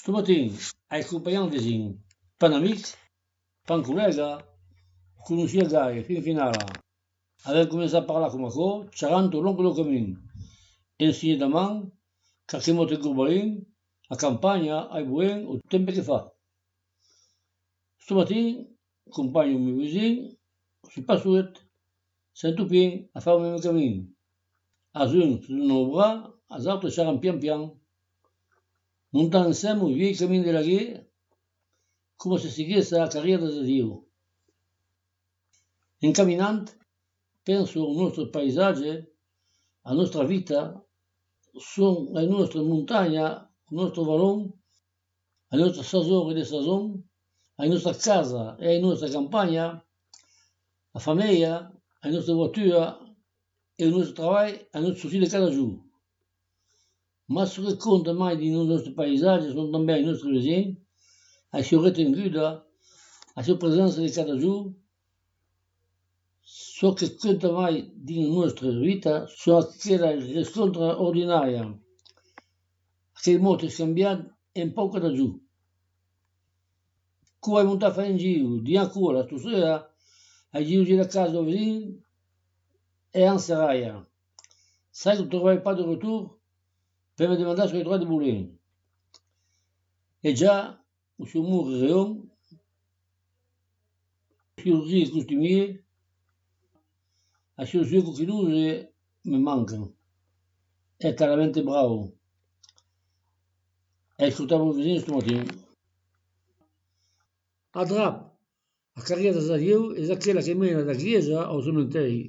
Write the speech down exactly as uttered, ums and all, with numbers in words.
Sto matin, ai companhat un vesin, pas un amic, pas un collèga, conoissiá gaire, fin finala. Avèm començat a parlar coma aquò, charrant tot long del camin. Ensenhat de man, qualque mot en corbalin, a campanha, ai boen, o temps que fa. Sto matin, companho un meu vesin, sul passolet, sento pin a far lo meme camin. Als uns sus un aubra, als autres charran pian pian. Montam ensem lo vielh camin de laguer, coma se siguessa a carriera d'adieu. En caminant, penso al nòstre païsatge, a nòstra vita, son las nòstras montanhas, lo nòstre valon, a nòstra sason e de sason, a nòstra casa e a nòstra campanha, a familha, a nòstra voatura e lo nòstre trabalh, a nòstre sortir de cada jorn. Mas çò que compta mai dins lo nòstre païsatge son tanben los nòstres vesins, la sieu retenguda, la sieu presença de cada jorn. Çò que compta mai dins la nòstra vita son aquelas rescòntras ordinàrias, aquel mot escambiat en pauc cada jorn. Quò ai montat far un giu, dins aquò, la tossera, ai giu la casa del vesin e en serralha. Sai que trobai pas de retorn per me demandar çò que trobai de bolent. E ja, lo sieu mor reon, lo sieu rire costumier, las seuas uèlhas coquinoses me mancan. Es talament brau. Ai escotat lo vesin sto matin. A drap, la carriera d'adieu es aquela que mena de la glèisa al cementèri.